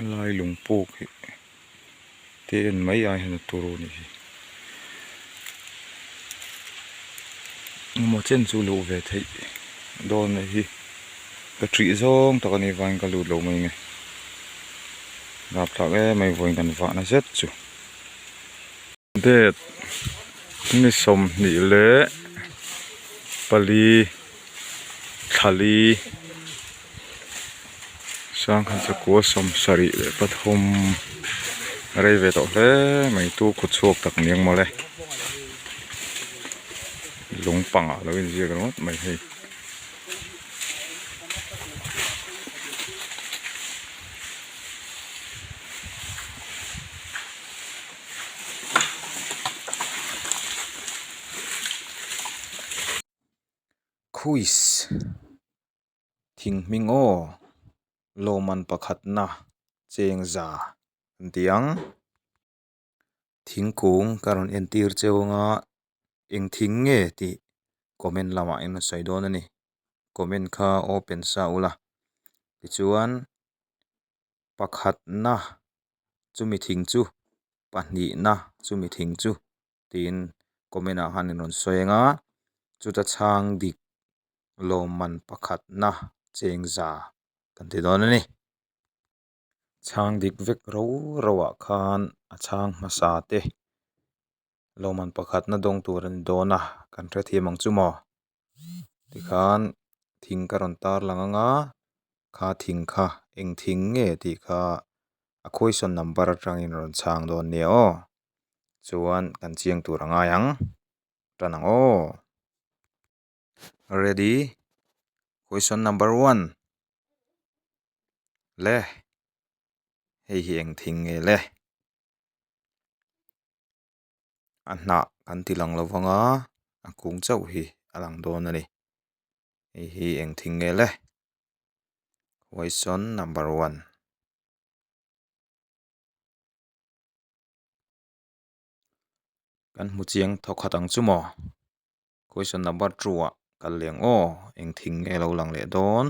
Helai lung puk hi te en mai ai hian a turu a nih hi. Engemaw chen chu luh ve theih dawn a hi ka ṭih zawng tak a nih vangin ka lut lo mai nge rapthlak em mai vawiin kan vahna zet chu. Date ni 24 thlali 1973 rei ve tawh hle mai tu khaw chhuak tak niang mawle lung pangah lo inziak ringawt mai hei. Khuis thing hming aw lawmman pakhatna cheng za an ti ang thingkung ka rawn entir cheu anga eng thing nge tih comment lamah in rawn sawi dawn a ni comment kha open sa ula tichuan pakhatna chumi thing chu pahnihna chumi thing chu tiin comment ah khan in rawn sawi ang a chuta chhang dik lawmman pakhatna cheng za kan ti dawn a ni. Chhang dik vek ro ro ah khan a chhang hmasa te lawmman pakhatna dawng tur a ni dawn a kan hrethiam ang chu maw tikhan thing ka rawn tar lang ang a kha thing kha eng thing nge tih kha a question number atangin rawn chhang dawn nia aw chuan kan chiang tur a ngai ang tan ang aw ready question number one le hei hi eng thing nge le. A hnah kan ti lang lo vang a a kung chauh hi a lang dawn a ni hei hi eng thing nge le question number one. Kan hmu chiang thawkhat ang chu maw question number two ah kal leh ang aw eng thing nge lo lang leh dawn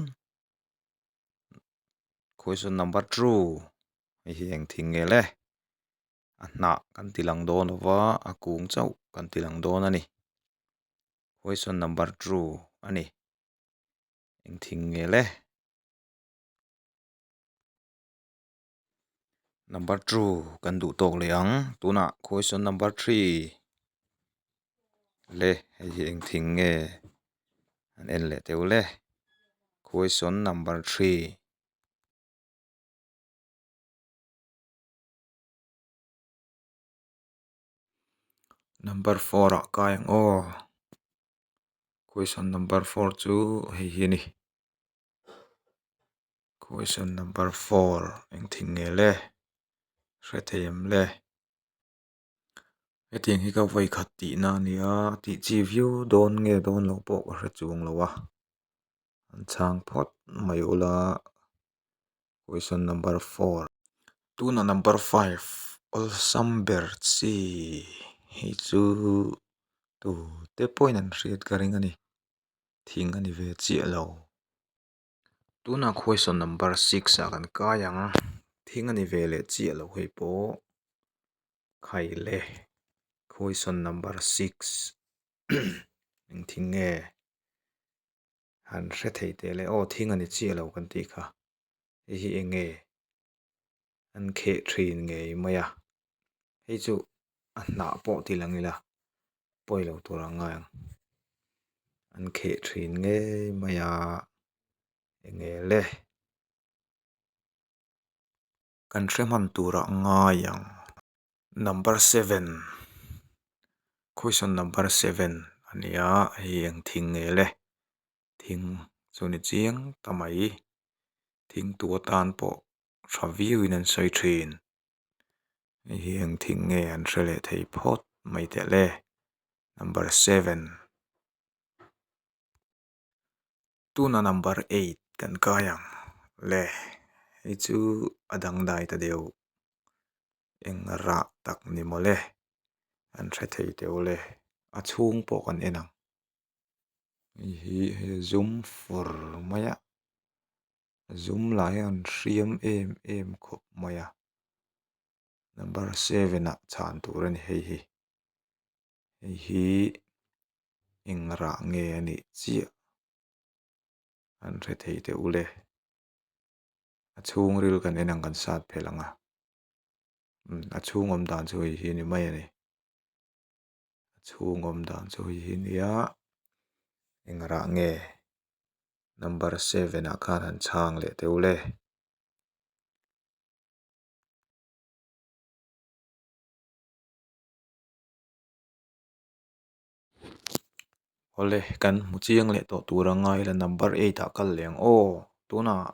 question number two hei hi eng thing nge le. A hnah kan ti lang dawn lo va a kung chauh kan ti lang dawn a ni question number two a ni eng thing nge le number two kan duh tawk leh ang tunah question number three le hei hi eng thing nge an en leh teuh le question number three. Number four ah kai ang aw question number four chu hei hi a ni question number four eng thing nge le hre thei em le hetiang hi ka vawi khat tihna a nia tih chi viau dawn nge dawn loh pawh ka hre chuang lo a an chhang phawt mai ula. Question number four tuna number five awlsam ber chi hei chu tu te pawhin an hriat ka ring a ni thing a ni ve chiah lo tunah question number six ah kan kai ang thing a ni ve leh chiah lo hei pawh khai le question number six eng thing nge. Han hre thei teh le aw thing a ni chiah lo kan tih kha hei hi eng nge an kheh thin ngei mai a hei chu a hnah pawh ti lang ila pawi lo tur ang ngai ang an kheh thin ngei mai a eng nge le kan hre hman turah ngai ang number seven question number seven a ni a hei eng thing nge le thing chu ni chiang ta mai thing tu atan pawh tha viau in an sawi thin hei hi eng thing nge an hre leh thei phawt mai teh le number seven. Tuna number eight kan kai ang le hei chu a dangdai ta deuh eng rah tak ni maw le an hre thei teuh le a chhung pawh kan en ang hei hi hei zum fur mai a. Zum lah hian hriam em em khawp mai a number seven ah chhan tur a ni hei hi hei hi eng rah nge a nih chiah an hre thei teh u le a chhungril kan en ang kan sat phelh ang a umm a chhung awm dan chu hei hi a ni mai a ni a chhung awm dan chu hei hi a nia eng rah nge number seven ah khan han chhang leh teh u le. Awle kan hmu chiang leh tawh tur a ngai la number eight ah kal leh ang aw tunah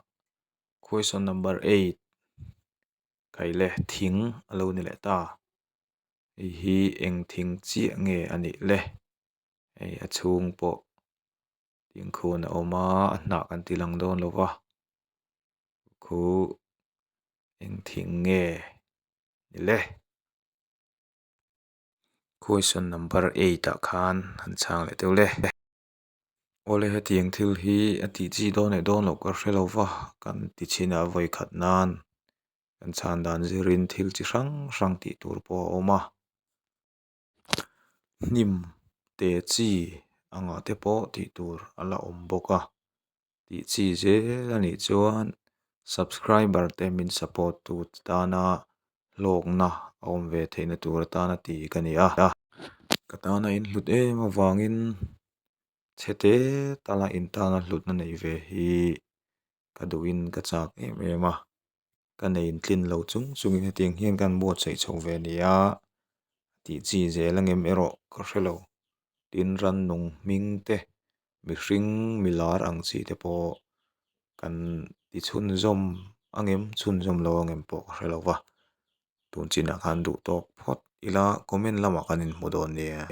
question number eight kai le thing a lo ni leh ta hei hi eng thing chiah nge a nih le hei a chhung pawh thingkun a awm a a hnah kan ti lang dawn lo va khu eng thing nge ni le. Question number eight ah khan han chhang leh deuh le. Awle hetiang thil hi a tih chi dawn leh dawn loh ka hre lo va, kan ti chhin a vawi khat nan kan chhan dan zirin thil chi hrang hrang tih tur pawh a awm a. Hnim te chi angah te pawh tih tur a la awm bawk a, tih chi zel a nih chuan subscriber te min support tu tana hlawkna a awm ve theihna tur atana ti ka ni a. Ka tana in hlut em avangin chhe te tala in tana hlutna neih ve hi ka duhin ka chak em em a, ka nei intlin lo chung chungin hetiang hian ka han buatsaih chho ve a ni a, tih chi zel angem erawh ka hre lo. Tin rannung hming te mihring milar ang chi te pawh kan ti chhunzawm angem chhunzawm lo angem pawh ka hre lo va, tun chinah khan duh tawk phawt ila comment lamah kan inhmu dawn nia.